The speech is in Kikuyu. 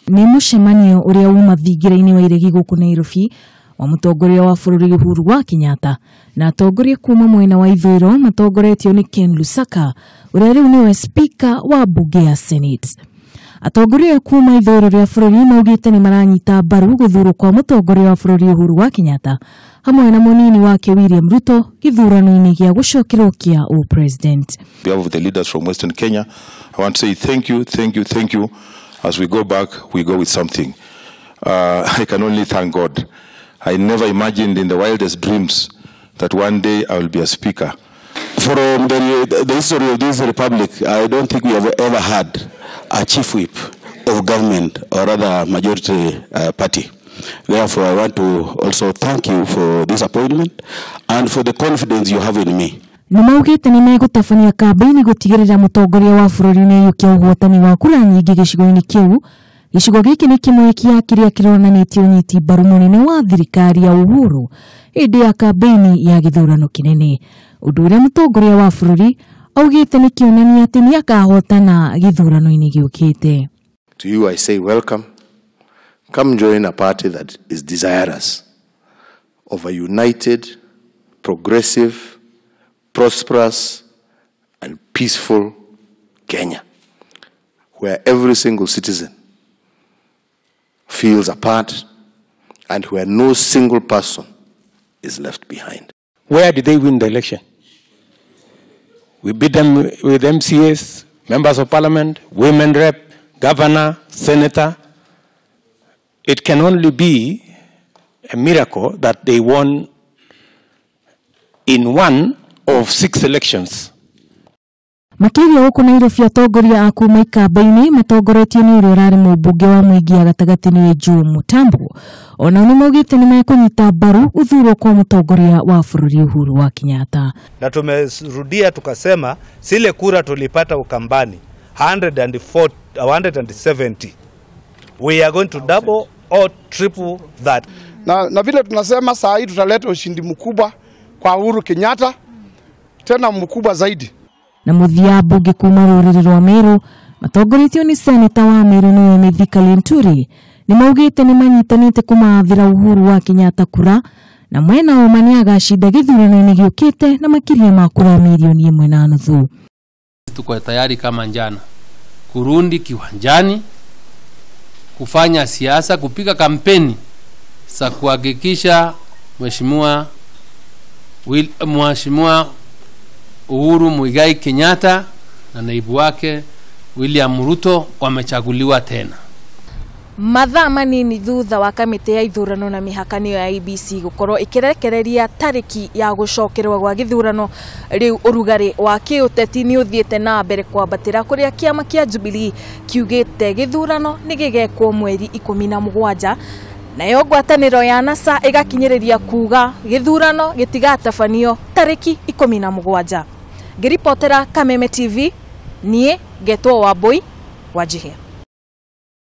Nĩ mũcemanio ũrĩa uma thingira-inĩ wa iregi gũkũ Nairobi wa mũtongoria wa bũrũri Uhuru wa Kenyatta na atongoria kuma mwena wa ithũĩro matongoretio nĩ Ken Lusaka ũrĩa rĩu nĩwe speaker wa mbunge ya Senate. Atongoria kuma ithũĩro rĩa bũrũri maugĩte nĩ maranyita mbaru gũthurwo kwa mũtongoria wa bũrũri Uhuru wa Kenyatta hamwe na mũnini wake William Ruto gĩthurano-inĩ gĩa gũcokerwo kĩa ũpresident. On behalf of the leaders from Western Kenya, I want to say thank you, thank you, thank you. As we go back, we go with something. I can only thank God. I never imagined in the wildest dreams that one day I will be a speaker. From the history of this republic, I don't think we have ever had a chief whip of government or other majority party. Therefore, I want to also thank you for this appointment and for the confidence you have in me. Nĩ maugĩte nĩ megũtabania kambĩini gũtigĩrĩra mũtongoria wa bũrũri nĩ aiyũkia ũhotani wa kura nyingĩ gĩcigo-inĩ kĩu. Gĩcigo gĩkĩ nĩ kĩmwe kĩa kĩrĩa kĩronanĩtie ũnyiti mbaru mũnene wa thirikari ya Uhuru hĩndĩ ya kambĩini ya gĩthurano kĩnene, ũndũ ũrĩa mũtongoria wa bũrũri augĩte nĩ kĩonania atĩ nĩ akahotana gĩthurano-inĩ gĩũkĩte. To you I say welcome. Come join a party that is desirous of a united, progressive, prosperous and peaceful Kenya, where every single citizen feels a part and where no single person is left behind. Where did they win the election? We beat them with MCAs, members of parliament, women rep, governor, senator. It can only be a miracle that they won in one of 6 elections. Makĩria gũkũ Nairobi atongoria a kuma ikamba-inĩ matongoretio nĩ ũrĩa ũrarĩ mũmbunge wa Mwingi ya gatagatĩ nĩwe Joe Mutambo onao nĩ maugĩte nĩ mekũnyita mbaru gũthurwo kwa mũtongoria wa bũrũri Uhuru wa Kenyatta. Na tumerudia tukasema zile kura tulipata Ukambani 170, we are going to double or triple that. Na vile tunasema saa hii tutaleta ushindi mkubwa kwa Uhuru Kenyatta, tena mkubwa zaidi. Na mũthia mbunge kuma rũrĩrĩ rwa Meru matongoretio nĩ seneta wa Meru nĩwe Mithika Linturi nĩ maugĩte nĩ manyitanĩte kũmathĩra Uhuru wa Kenyatta kura na mwena ũma nĩ agacinda gĩthurano-inĩ gĩũkĩte na makĩria ma kura milioni 1.5. Tuko tayari kama njana kurundi kiwanjani kufanya siasa, kupiga kampeni za kuhakikisha Mheshimiwa Uhuru Muigai Kenyatta na naibu wake William Ruto wamechaguliwa tena. Mathaa manini thutha wa kamĩtĩ ya ithurano na mĩhaka nĩyo ya IEBC gũkorwo ĩkĩrekereria tarĩki ya gũcokerwo gwa gĩthurano, rĩu ũrugarĩ wa kĩũteti nĩ ũthiĩte na mbere kwambatĩra kũrĩa kĩama kĩa Jubilee kiugĩte gĩthurano nĩ gĩgekwo mweri 17, nayo ngwatanĩro ya NASA ĩgakinyĩrĩria kuga gĩthurano gĩtigatabanio tarĩki 17. Ngĩribotera Kameme TV, niĩ ngetwo Wambui Wanjihia.